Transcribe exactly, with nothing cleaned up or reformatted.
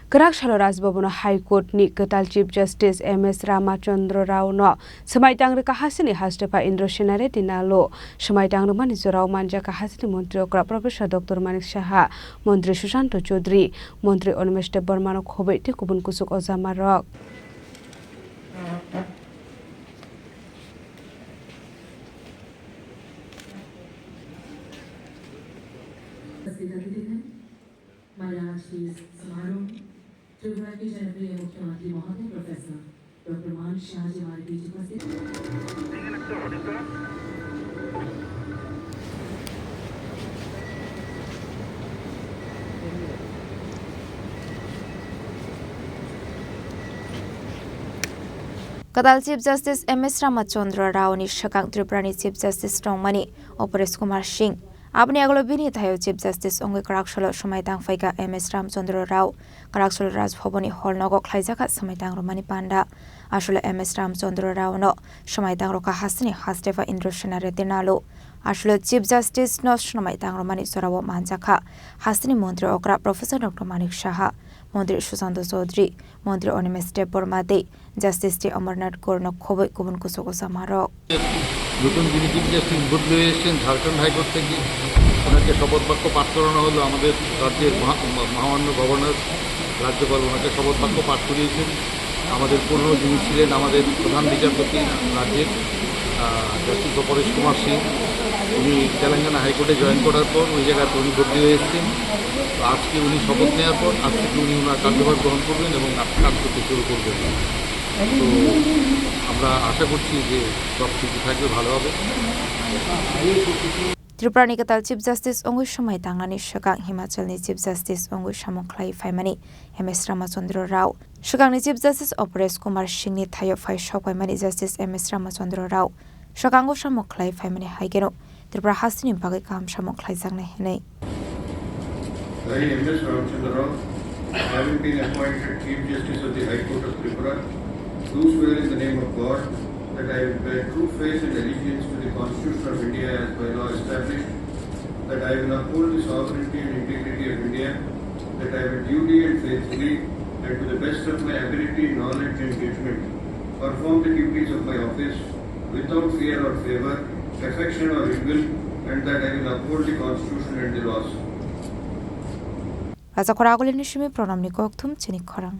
Kwrak salo Raj Bhavan o High Court ni kwtal Chief Justice M S Ramachandra Rao no swmai tang rwkha hasini hastepha Indra Sena Reddy Nalo. Swmai tang rwmani jorao manjakha hasini montri okra Professor Doctor Manik Saha, montri Sushanta Chowdhury, montri Animesh Debbarma no khobwi tei kubun kuchuk ojamarok. माननीय आज के इस समारोह में त्रिपुरा के जनप्रिय मुख्यमंत्री महोदय प्रोफेसर डॉक्टर मानिक शाह जी हमारे बीच उपस्थित हैं। Kwtal Chief Justice M S Ramachandra Rao ni swkang Tripura ni Chief Justice tongmani Aparesh Kumar Singh. Aboni agalo bini thaio Chief Justice wngwi kwrak salo swmai tang phaikha M S Ramachandra Rao. Kwrak salo Raj Bhavan ni hall nogo khlaijakha swmai tang rwmani panda. Aswlwi M S Ramachandra Rao no swmai tang rwkha hasini hastepha Indra Sena Reddy Nalo. Aswlwi Chief Justice no swmai tang rwmani jorao manjakha hasini montri okra Professor Doctor Manik Saha, montri Sushanta Chowdhury, montri Animesh Debbarma tei Justice T Amarnath Kaur no khobwi kubun kuchuk ojamarok. নতুন যিনি chief justice বদলি হয়ে এসেছেন ঝাড়খণ্ড হাইকোর্ট থেকে, ওনাকে শপথ বাক্য পাঠ করানো হলো আমাদের রাজ্যের মহা-, মহামান্য গভর্নর, রাজ্যপাল ওনাকে শপথ বাক্য পাঠ করিয়েছেন। আমাদের পুরনো যিনি ছিলেন আমাদের প্রধান বিচারপতি রাজ্যের, আহ, জাস্টিস অপরেশ কুমার সিং, উনি তেলেঙ্গানা হাইকোর্টে জয়েন করার পর ওই জায়গাতে উনি বদলি হয়ে এসেছেন। তো আজকে উনি শপথ নেওয়ার পর আজ থেকে উনি ওনার কার্যভার গ্রহণ করবেন এবং কাজ করতে শুরু করবেন। তো আমরা আশা করছি যে সব কিছু থাকবে ভালোভাবে। Tripura ni kwtal Chief Justice wngwi swmai tangnani swkang Himachal ni Chief Justice wngwi samung khlai phaimani M S Ramachandra Rao. Swkangni Chief Justice Aparesh Kumar Singh ni thaio phai sok paimani Justice M S Ramachandra Rao. Swkango samung khlai phaimani hai kheno Tripura hasteni bagwi kaham samung khlaijaknai hwnwi. I, M S Ramachandra Rao, having been appointed Chief Justice of the High Court of Tripura, do swear in the name of God that I will bear true faith and allegiance to the Constitution of India as by law established, that I will uphold the sovereignty and integrity of India, that I will duly and faithfully and to the best of my ability, knowledge and judgment perform the duties of my office without fear or favor, affection or ill will, and that I will uphold the Constitution and the laws. Raja Khoragulini simi pranamni kokthum chini khorang.